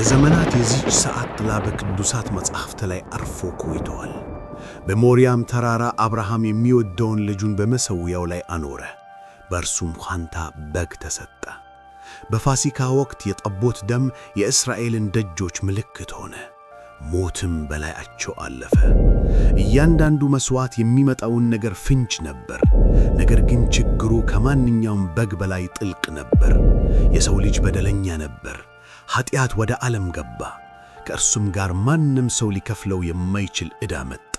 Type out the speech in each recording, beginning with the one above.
ለዘመናት የዚህች ሰዓት ጥላ በቅዱሳት መጻሕፍት ላይ አርፎ ቆይተዋል። በሞሪያም ተራራ አብርሃም የሚወደውን ልጁን በመሠዊያው ላይ አኖረ፣ በእርሱም ፋንታ በግ ተሰጠ። በፋሲካ ወቅት የጠቦት ደም የእስራኤልን ደጆች ምልክት ሆነ፣ ሞትም በላያቸው አለፈ። እያንዳንዱ መሥዋዕት የሚመጣውን ነገር ፍንጭ ነበር። ነገር ግን ችግሩ ከማንኛውም በግ በላይ ጥልቅ ነበር። የሰው ልጅ በደለኛ ነበር። ኃጢአት ወደ ዓለም ገባ፣ ከእርሱም ጋር ማንም ሰው ሊከፍለው የማይችል ዕዳ መጣ።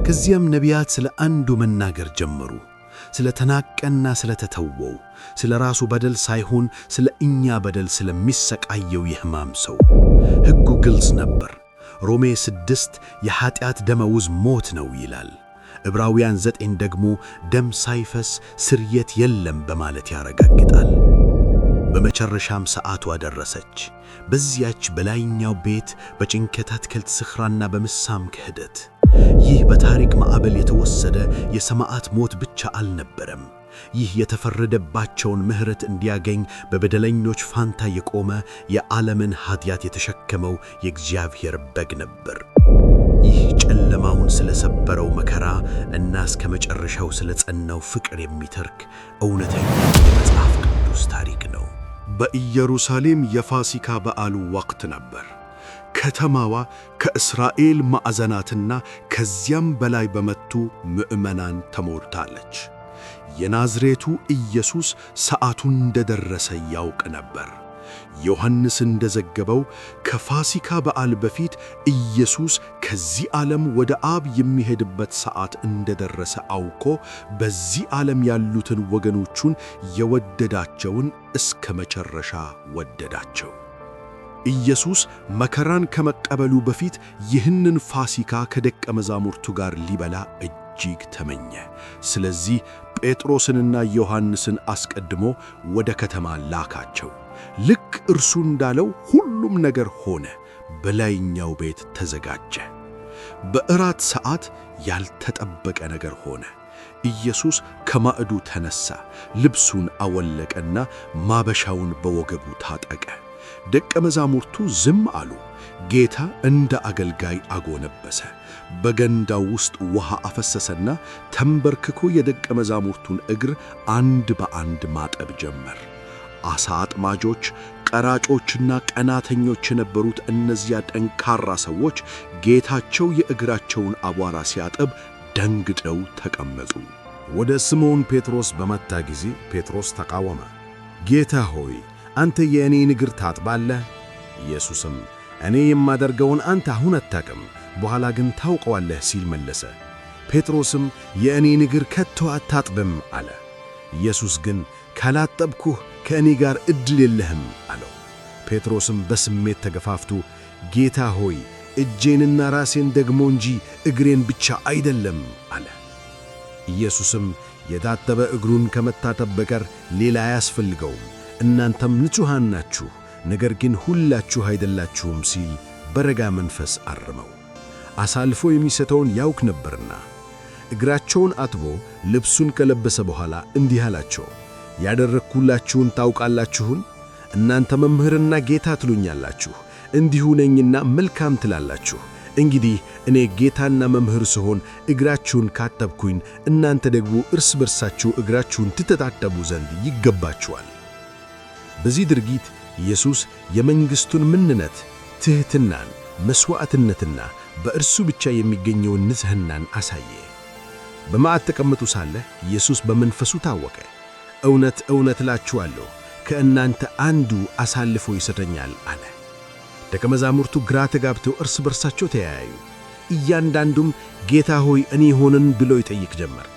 ከዚያም ነቢያት ስለ አንዱ መናገር ጀመሩ። ስለ ተናቀና ስለ ተተወው፣ ስለ ራሱ በደል ሳይሆን ስለ እኛ በደል ስለሚሰቃየው የሕማም ሰው። ሕጉ ግልጽ ነበር። ሮሜ 6 የኃጢአት ደመወዝ ሞት ነው ይላል። ዕብራውያን 9 ደግሞ ደም ሳይፈስ ስርየት የለም በማለት ያረጋግጣል። በመጨረሻም ሰዓቷ ደረሰች። በዚያች በላይኛው ቤት በጭንቀት አትክልት ስኽራና በምሳም ክህደት። ይህ በታሪክ ማዕበል የተወሰደ የሰማዕት ሞት ብቻ አልነበረም። ይህ የተፈረደባቸውን ምሕረት እንዲያገኝ በበደለኞች ፋንታ የቆመ፣ የዓለምን ኃጢአት የተሸከመው የእግዚአብሔር በግ ነበር። ይህ ጨለማውን ስለሰበረው መከራ እና እስከ መጨረሻው ስለ ጸናው ፍቅር የሚተርክ እውነተኛ የመጽሐፍ ቅዱስ ታሪክ ነው። በኢየሩሳሌም የፋሲካ በዓሉ ወቅት ነበር። ከተማዋ ከእስራኤል ማዕዘናትና ከዚያም በላይ በመጡ ምዕመናን ተሞልታለች። የናዝሬቱ ኢየሱስ ሰዓቱን እንደደረሰ ያውቅ ነበር። ዮሐንስ እንደዘገበው ከፋሲካ በዓል በፊት ኢየሱስ ከዚህ ዓለም ወደ አብ የሚሄድበት ሰዓት እንደደረሰ አውቆ በዚህ ዓለም ያሉትን ወገኖቹን የወደዳቸውን እስከ መጨረሻ ወደዳቸው። ኢየሱስ መከራን ከመቀበሉ በፊት ይህንን ፋሲካ ከደቀ መዛሙርቱ ጋር ሊበላ እጅግ ተመኘ። ስለዚህ ጴጥሮስንና ዮሐንስን አስቀድሞ ወደ ከተማ ላካቸው። ልክ እርሱ እንዳለው ሁሉም ነገር ሆነ። በላይኛው ቤት ተዘጋጀ። በእራት ሰዓት ያልተጠበቀ ነገር ሆነ። ኢየሱስ ከማዕዱ ተነሣ፣ ልብሱን አወለቀና ማበሻውን በወገቡ ታጠቀ። ደቀ መዛሙርቱ ዝም አሉ። ጌታ እንደ አገልጋይ አጎነበሰ። በገንዳው ውስጥ ውሃ አፈሰሰና ተንበርክኮ የደቀ መዛሙርቱን እግር አንድ በአንድ ማጠብ ጀመር። ዓሣ አጥማጆች፣ ቀራጮችና ቀናተኞች የነበሩት እነዚያ ጠንካራ ሰዎች ጌታቸው የእግራቸውን አቧራ ሲያጥብ ደንግጠው ተቀመጡ። ወደ ስምዖን ጴጥሮስ በመጣ ጊዜ ጴጥሮስ ተቃወመ። ጌታ ሆይ፣ አንተ የእኔን እግር ታጥባለህ? ኢየሱስም እኔ የማደርገውን አንተ አሁን አታውቅም፣ በኋላ ግን ታውቀዋለህ ሲል መለሰ። ጴጥሮስም የእኔን እግር ከቶ አታጥብም አለ። ኢየሱስ ግን ካላጠብኩህ ከእኔ ጋር ዕድል የለህም አለው። ጴጥሮስም በስሜት ተገፋፍቶ ጌታ ሆይ፣ እጄንና ራሴን ደግሞ እንጂ እግሬን ብቻ አይደለም አለ። ኢየሱስም የታጠበ እግሩን ከመታጠብ በቀር ሌላ አያስፈልገውም፣ እናንተም ንጹሐን ናችሁ፣ ነገር ግን ሁላችሁ አይደላችሁም ሲል በረጋ መንፈስ አረመው። አሳልፎ የሚሰጠውን ያውቅ ነበርና። እግራቸውን አጥቦ ልብሱን ከለበሰ በኋላ እንዲህ አላቸው፣ ያደረግሁላችሁን ታውቃላችሁን? እናንተ መምህርና ጌታ ትሉኛላችሁ፣ እንዲሁ ነኝና መልካም ትላላችሁ። እንግዲህ እኔ ጌታና መምህር ስሆን እግራችሁን ካጠብኩኝ፣ እናንተ ደግሞ እርስ በርሳችሁ እግራችሁን ትተጣጠቡ ዘንድ ይገባችኋል። በዚህ ድርጊት ኢየሱስ የመንግሥቱን ምንነት፣ ትሕትናን፣ መሥዋዕትነትና በእርሱ ብቻ የሚገኘውን ንጽሕናን አሳየ። በማዕድ ተቀምጦ ሳለ ኢየሱስ በመንፈሱ ታወቀ። እውነት እውነት እላችኋለሁ፣ ከእናንተ አንዱ አሳልፎ ይሰጠኛል አለ። ደቀ መዛሙርቱ ግራ ተጋብተው እርስ በርሳቸው ተያያዩ። እያንዳንዱም ጌታ ሆይ፣ እኔ ሆንን ብሎ ይጠይቅ ጀመር።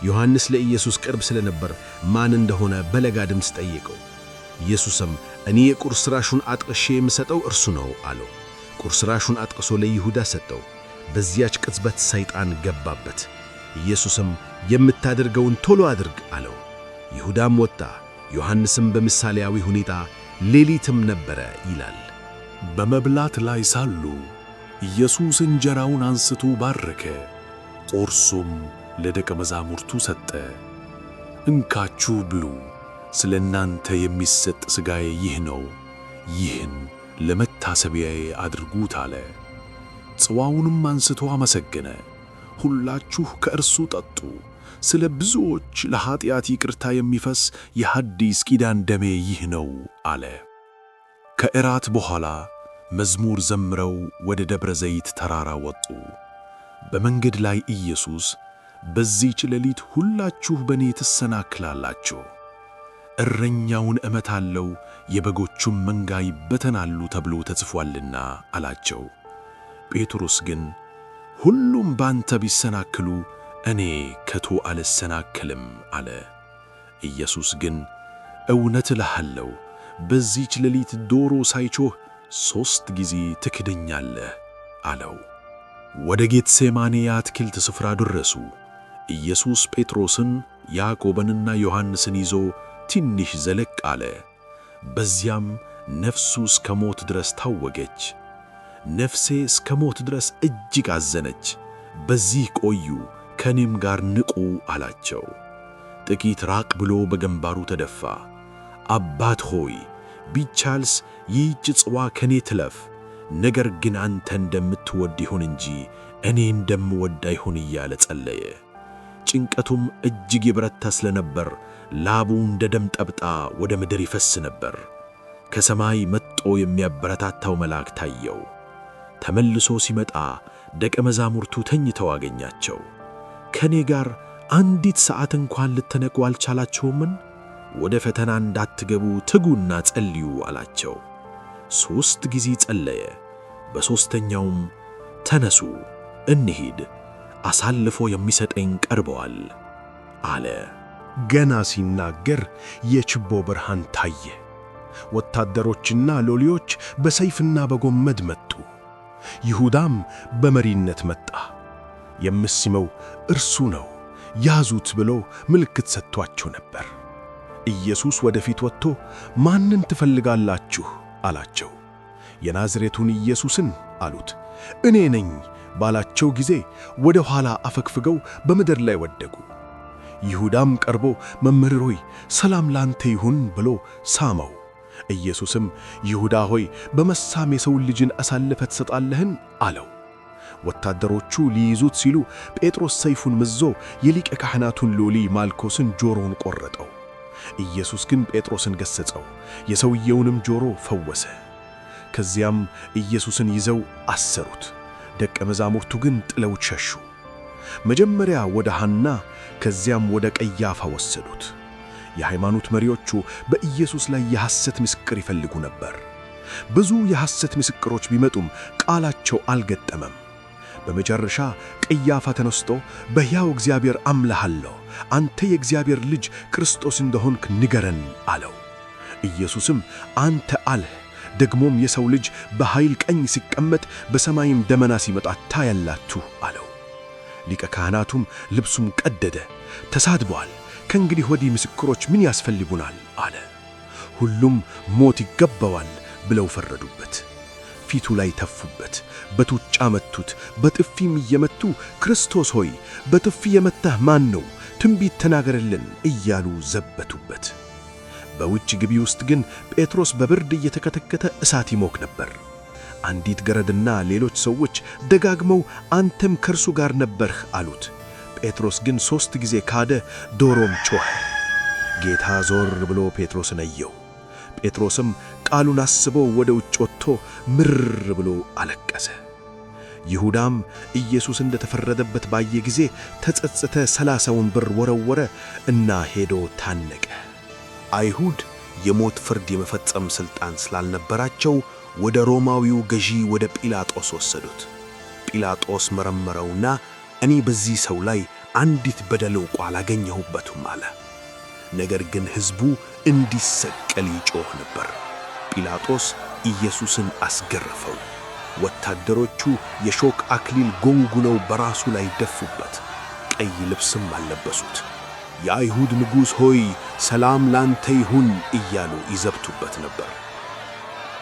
ዮሐንስ ለኢየሱስ ቅርብ ስለነበር ማን እንደሆነ በለጋ ድምፅ ጠየቀው። ኢየሱስም እኔ የቁርስራሹን አጥቅሼ የምሰጠው እርሱ ነው አለው። ቁርስራሹን አጥቅሶ ለይሁዳ ሰጠው። በዚያች ቅጽበት ሰይጣን ገባበት። ኢየሱስም የምታደርገውን ቶሎ አድርግ አለው። ይሁዳም ወጣ። ዮሐንስም በምሳሌያዊ ሁኔታ ሌሊትም ነበረ ይላል። በመብላት ላይ ሳሉ ኢየሱስ እንጀራውን አንስቶ ባረከ፣ ቆርሶም ለደቀ መዛሙርቱ ሰጠ። እንካችሁ ብሉ፣ ስለ እናንተ የሚሰጥ ሥጋዬ ይህ ነው፣ ይህን ለመታሰቢያዬ አድርጉት አለ። ጽዋውንም አንስቶ አመሰገነ። ሁላችሁ ከእርሱ ጠጡ፣ ስለ ብዙዎች ለኀጢአት ይቅርታ የሚፈስ የሐዲስ ኪዳን ደሜ ይህ ነው አለ። ከእራት በኋላ መዝሙር ዘምረው ወደ ደብረ ዘይት ተራራ ወጡ። በመንገድ ላይ ኢየሱስ በዚህች ሌሊት ሁላችሁ በእኔ ትሰናክላላችሁ፣ እረኛውን እመታለሁ፣ የበጎቹም መንጋ ይበተናሉ ተብሎ ተጽፏልና አላቸው። ጴጥሮስ ግን ሁሉም ባንተ ቢሰናክሉ እኔ ከቶ አልሰናከልም አለ። ኢየሱስ ግን እውነት እልሃለሁ በዚህች ሌሊት ዶሮ ሳይጮህ 3 ጊዜ ትክደኛለህ አለው። ወደ ጌትሴማኔ የአትክልት ስፍራ ደረሱ። ኢየሱስ ጴጥሮስን፣ ያዕቆብንና ዮሐንስን ይዞ ትንሽ ዘለቅ አለ። በዚያም ነፍሱ እስከ ሞት ድረስ ታወገች። ነፍሴ እስከ ሞት ድረስ እጅግ አዘነች፣ በዚህ ቆዩ፣ ከእኔም ጋር ንቁ አላቸው። ጥቂት ራቅ ብሎ በግንባሩ ተደፋ። አባት ሆይ ቢቻልስ ይህች ጽዋ ከኔ ትለፍ፣ ነገር ግን አንተ እንደምትወድ ይሁን እንጂ እኔ እንደምወድ አይሁን እያለ ጸለየ። ጭንቀቱም እጅግ የበረታ ስለነበር ላቡ እንደ ደም ጠብጣ ወደ ምድር ይፈስ ነበር። ከሰማይ መጥቶ የሚያበረታታው መልአክ ታየው። ተመልሶ ሲመጣ ደቀ መዛሙርቱ ተኝተው አገኛቸው። ከኔ ጋር አንዲት ሰዓት እንኳን ልትነቁ አልቻላችሁምን? ወደ ፈተና እንዳትገቡ ትጉና ጸልዩ አላቸው። 3 ጊዜ ጸለየ። በሦስተኛውም ተነሱ እንሂድ፣ አሳልፎ የሚሰጠኝ ቀርበዋል አለ። ገና ሲናገር የችቦ ብርሃን ታየ። ወታደሮችና ሎሌዎች በሰይፍና በጎመድ መጡ። ይሁዳም በመሪነት መጣ። የምስመው እርሱ ነው፣ ያዙት ብሎ ምልክት ሰጥቷቸው ነበር። ኢየሱስ ወደፊት ወጥቶ ማንን ትፈልጋላችሁ አላቸው። የናዝሬቱን ኢየሱስን አሉት። እኔ ነኝ ባላቸው ጊዜ ወደ ኋላ አፈግፍገው በምድር ላይ ወደቁ። ይሁዳም ቀርቦ መምህር ሆይ ሰላም ላንተ ይሁን ብሎ ሳመው። ኢየሱስም ይሁዳ ሆይ በመሳም የሰው ልጅን አሳልፈህ ትሰጣለህን? አለው። ወታደሮቹ ሊይዙት ሲሉ ጴጥሮስ ሰይፉን መዞ የሊቀ ካህናቱን ሎሌ ማልኮስን ጆሮውን ቆረጠው። ኢየሱስ ግን ጴጥሮስን ገሠጸው፣ የሰውየውንም ጆሮ ፈወሰ። ከዚያም ኢየሱስን ይዘው አሰሩት። ደቀ መዛሙርቱ ግን ጥለውት ሸሹ። መጀመሪያ ወደ ሐና ከዚያም ወደ ቀያፋ ወሰዱት። የሃይማኖት መሪዎቹ በኢየሱስ ላይ የሐሰት ምስክር ይፈልጉ ነበር። ብዙ የሐሰት ምስክሮች ቢመጡም ቃላቸው አልገጠመም። በመጨረሻ ቀያፋ ተነስቶ በሕያው እግዚአብሔር አምልሃለሁ፣ አንተ የእግዚአብሔር ልጅ ክርስቶስ እንደሆንክ ንገረን አለው። ኢየሱስም አንተ አልህ፣ ደግሞም የሰው ልጅ በኃይል ቀኝ ሲቀመጥ በሰማይም ደመና ሲመጣ ታያላችሁ አለው። ሊቀ ካህናቱም ልብሱም ቀደደ፣ ተሳድቧል፣ ከእንግዲህ ወዲህ ምስክሮች ምን ያስፈልጉናል አለ። ሁሉም ሞት ይገባዋል ብለው ፈረዱበት። ፊቱ ላይ ተፉበት፣ በቱጫ መቱት፣ በጥፊም እየመቱ ክርስቶስ ሆይ በጥፊ የመታህ ማን ነው? ትንቢት ተናገርልን እያሉ ዘበቱበት። በውጭ ግቢ ውስጥ ግን ጴጥሮስ በብርድ እየተከተከተ እሳት ይሞቅ ነበር። አንዲት ገረድና ሌሎች ሰዎች ደጋግመው አንተም ከእርሱ ጋር ነበርህ አሉት። ጴጥሮስ ግን 3 ጊዜ ካደ፣ ዶሮም ጮኸ። ጌታ ዞር ብሎ ጴጥሮስን አየው። ጴጥሮስም ቃሉን አስቦ ወደ ውጭ ወጥቶ ምርር ብሎ አለቀሰ። ይሁዳም ኢየሱስ እንደተፈረደበት ባየ ጊዜ ተጸጽተ 30ውን ብር ወረወረ እና ሄዶ ታነቀ። አይሁድ የሞት ፍርድ የመፈጸም ሥልጣን ስላልነበራቸው ወደ ሮማዊው ገዢ ወደ ጲላጦስ ወሰዱት። ጲላጦስ መረመረውና እኔ በዚህ ሰው ላይ አንዲት በደል እንኳ አላገኘሁበትም አለ። ነገር ግን ሕዝቡ እንዲሰቀል ይጮህ ነበር። ጲላጦስ ኢየሱስን አስገረፈው። ወታደሮቹ የሾህ አክሊል ጎንጉነው በራሱ ላይ ደፉበት፣ ቀይ ልብስም አለበሱት። የአይሁድ ንጉሥ ሆይ ሰላም ላንተ ይሁን እያሉ ይዘብቱበት ነበር።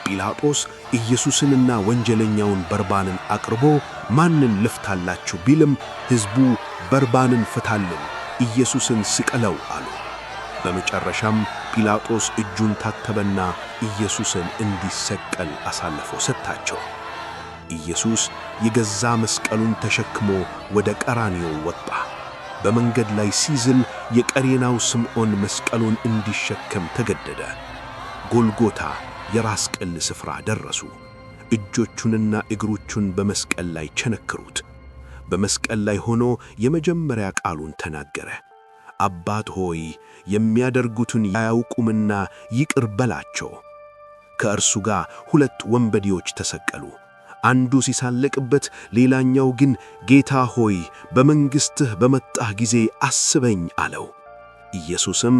ጲላጦስ ኢየሱስንና ወንጀለኛውን በርባንን አቅርቦ ማንን ልፍታላችሁ ቢልም ሕዝቡ በርባንን ፍታልን፣ ኢየሱስን ስቀለው አሉ። በመጨረሻም ጲላጦስ እጁን ታተበና ኢየሱስን እንዲሰቀል አሳልፎ ሰጣቸው። ኢየሱስ የገዛ መስቀሉን ተሸክሞ ወደ ቀራንዮ ወጣ። በመንገድ ላይ ሲዝል የቀሬናው ስምዖን መስቀሉን እንዲሸከም ተገደደ። ጎልጎታ የራስ ቅል ስፍራ ደረሱ። እጆቹንና እግሮቹን በመስቀል ላይ ቸነክሩት። በመስቀል ላይ ሆኖ የመጀመሪያ ቃሉን ተናገረ። አባት ሆይ፣ የሚያደርጉትን አያውቁምና ይቅር በላቸው። ከእርሱ ጋር ሁለት ወንበዴዎች ተሰቀሉ። አንዱ ሲሳለቅበት፣ ሌላኛው ግን ጌታ ሆይ፣ በመንግሥትህ በመጣህ ጊዜ አስበኝ አለው። ኢየሱስም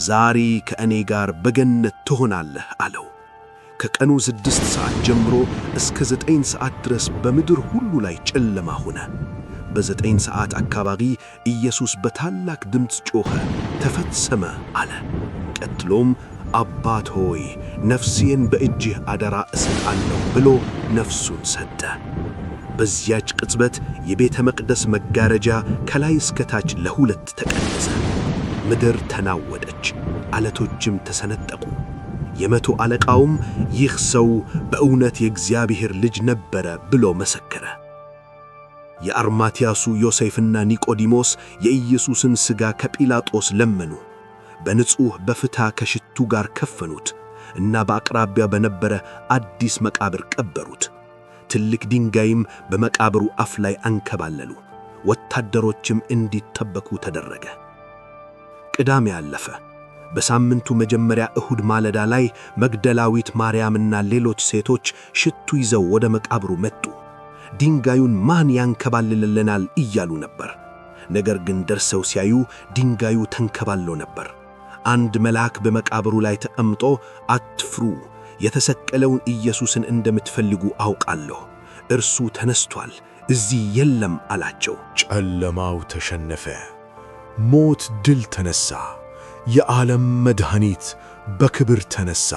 ዛሬ ከእኔ ጋር በገነት ትሆናለህ አለው። ከቀኑ 6 ሰዓት ጀምሮ እስከ 9 ሰዓት ድረስ በምድር ሁሉ ላይ ጨለማ ሆነ። በ9 ሰዓት አካባቢ ኢየሱስ በታላቅ ድምፅ ጮኸ፣ ተፈጸመ አለ። ቀጥሎም አባት ሆይ፣ ነፍሴን በእጅህ አደራ እሰጣለሁ ብሎ ነፍሱን ሰጠ። በዚያች ቅጽበት የቤተ መቅደስ መጋረጃ ከላይ እስከ ታች ለሁለት ተቀደሰ። ምድር ተናወጠች፣ ዓለቶችም ተሰነጠቁ። የመቶ አለቃውም ይህ ሰው በእውነት የእግዚአብሔር ልጅ ነበረ ብሎ መሰከረ። የአርማትያሱ ዮሴፍና ኒቆዲሞስ የኢየሱስን ሥጋ ከጲላጦስ ለመኑ። በንጹሕ በፍታ ከሽቱ ጋር ከፈኑት እና በአቅራቢያ በነበረ አዲስ መቃብር ቀበሩት። ትልቅ ድንጋይም በመቃብሩ አፍ ላይ አንከባለሉ። ወታደሮችም እንዲጠበቁ ተደረገ። ቅዳሜ አለፈ። በሳምንቱ መጀመሪያ እሁድ ማለዳ ላይ መግደላዊት ማርያምና ሌሎች ሴቶች ሽቱ ይዘው ወደ መቃብሩ መጡ። ድንጋዩን ማን ያንከባልልልናል እያሉ ነበር። ነገር ግን ደርሰው ሲያዩ ድንጋዩ ተንከባሎ ነበር። አንድ መልአክ በመቃብሩ ላይ ተቀምጦ አትፍሩ፣ የተሰቀለውን ኢየሱስን እንደምትፈልጉ አውቃለሁ። እርሱ ተነስቷል፣ እዚህ የለም አላቸው። ጨለማው ተሸነፈ። ሞት ድል ተነሣ። የዓለም መድኃኒት በክብር ተነሣ።